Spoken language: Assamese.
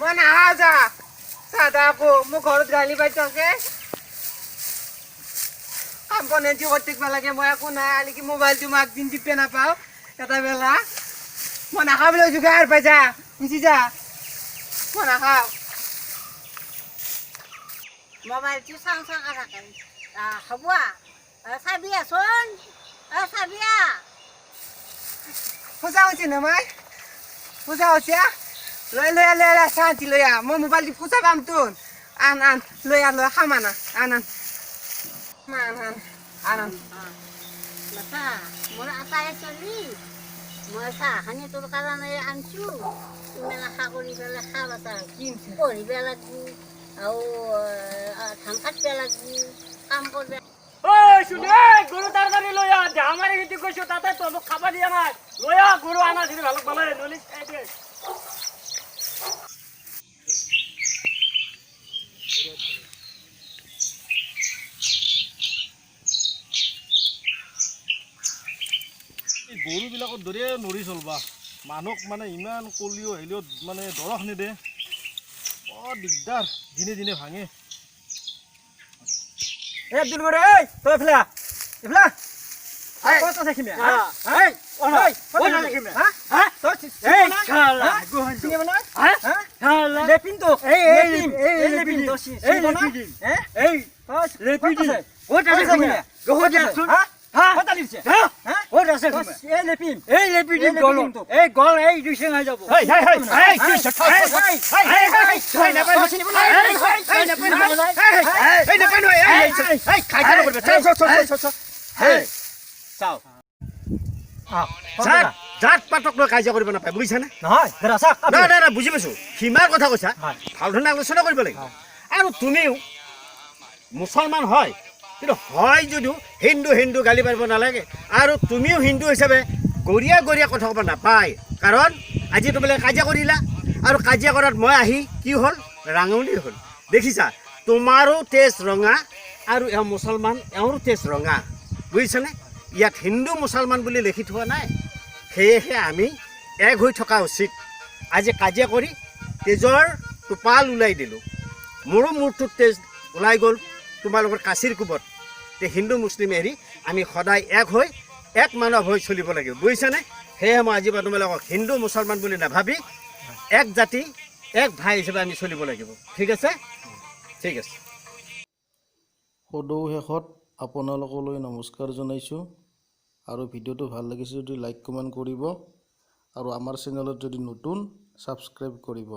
মই নাহা যা চাহ আকৌ মোৰ ঘৰত গালি পাই থাকে, কাম বন যি কৰি থাকিব লাগে। মই একো নাই, আলিকি মোবাইলটো মই একদিন টিপে নাপাওঁ এটা বেলা। মই নাখাওঁ বুলি কৈছোঁ, গাৰ পাই যা, গুচি যা, মই নাখাওঁ। মোবাইলটো চাওঁ চাওঁ থাকে হ'ব, চাবিয়াচোন, চাবিয়া। সঁচা হৈছে ন মাই? সঁচা হৈছে? লৈ লৈ লৈ লৈ চাহ লৈ আহ, মই মোবাইলটো ফুচা পাম তোন। আন আন, লৈ আহ, লৈ খাম, আনা আন আন আন আন আন আন। বাপা, মোৰ আটাই চলি, মই চাহখিনি তোৰ কাৰণে আনিছোঁ। ইমান আশা কৰি পেলাই খা বাচা, পঢ়িব লাগব আৰু ধান কাটিব লাগব, কাম কৰিব। ঐ চুলি, গৰু তাড়াতাড়ি লৈ আহ, দেহা মাৰি খেতি কৈছোঁ, তাতে তই মোক খাব দিয়া নাই। লৈ আহ গৰু, আনা যদি ভাল পালে নহ'লে। গৰুবিলাকৰ দৰে নৰি চলবা মানুহক, মানে ইমান কলিও হেলিও মানে দৰস নিদে, বৰ দিগদাৰ, দিনে দিনে ভাঙে। এ আব্দুল গৰে, এই তই এইফালে আহ, এইফালে আহ। ক'ত আছে খিমে? জাত পাতক লৈ কাজিয়া কৰিব নাপায়, বুজিছানে? নহয়। নাই নাই নাই, বুজি পাইছোঁ, সীমাৰ কথা কৈছা, ভাল ধৰণে আলোচনা কৰিব লাগিব। আৰু তুমিও মুছলমান হয়, কিন্তু হয় যদিও হিন্দু হিন্দু গালি পাৰিব নালাগে। আৰু তুমিও হিন্দু হিচাপে গৰীয়া গৰীয়া কথা ক'ব নাপায়। কাৰণ আজি তোমালোকে কাজিয়া কৰিলা, আৰু কাজিয়া কৰাত মই আহি কি হ'ল, ৰাঙলী হ'ল। দেখিছা, তোমাৰো তেজ ৰঙা আৰু এওঁ মুছলমান, এওঁৰো তেজ ৰঙা, বুজিছানে? ইয়াত হিন্দু মুছলমান বুলি লিখি থোৱা নাই। সেয়েহে আমি এক হৈ থকা উচিত। আজি কাজিয়া কৰি তেজৰ টোপাল ওলাই দিলোঁ, মোৰো মূৰটোত তেজ ওলাই গ'ল তোমালোকৰ কাচিৰ কোবত। তে হিন্দু মুছলিম এৰি আমি সদায় এক হৈ এক মানৱ হৈ চলিব লাগিব, বুজিছানে? সেয়েহে মই আজিৰ পৰা তোমালোকক হিন্দু মুছলমান বুলি নাভাবি এক জাতি এক ভাই হিচাপে আমি চলিব লাগিব। ঠিক আছে? ঠিক আছে। সদৌ শেষত আপোনালোকলৈ নমস্কাৰ জনাইছোঁ। আৰু ভিডিঅ'টো ভাল লাগিছে যদি লাইক, কমেণ্ট কৰিব আৰু আমাৰ চেনেলত যদি নতুন, ছাবস্ক্ৰাইব কৰিব।